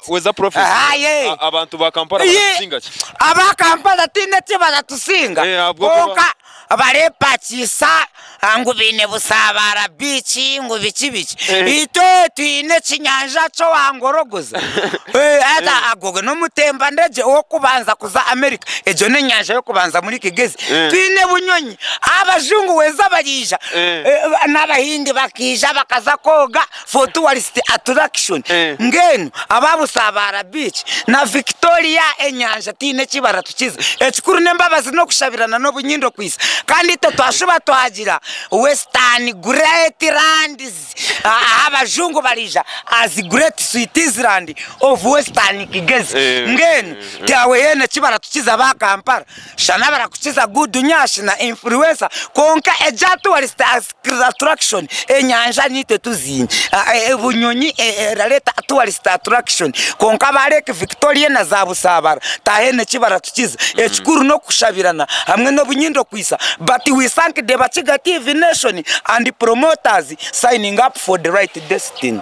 Weza prophet. Aye. Abantu ba Kampala Ye. baratusinga ki? Aba Kampala tihaine eki baratusinga Eh, ahabw'okuba- kwonka barepakiisa ngu baine Busaabara beach ngu biki biki. Eh. Itwe twine ekinyanja ky'owangorogoza. Eh, hati ago n'omutembandegye ow'okubanza kuza America. Egyo n'enyanja y'okubanza muri Kigezi. Eh. Twine Bunyonyi. Abajungu weeza bariija. Eh. Eh, n'Abahindi bakaija bakaza kwoga for tourist attraction. Eh. Mbwenu aba Busaabara beach na Victoria enyanja tihaine eki baratukiza. Ekikuru n'embabazi n'okushabirana n'obunyindo kwisa. Kandi itwe twashuba twagira Western Great Lands ahu abajungu bariija as Great Switzerland of Western Kigezi. Eh. Mbwenu tihaine eki baratukiza aba Kampala. Shana barakukiza good nyash na influencer kwonka egya tourist attraction enyanja nitwe tuziine. Bunyonyi erareeta tourist attraction kwonka aba Lake Victoria na za Busaabara tihaine eki baratukiza. Ekikuru n'okushabirana hamwe n'obunyindo kwisa but we thank the Bakiga TV nation and promoters signing up for the right destiny.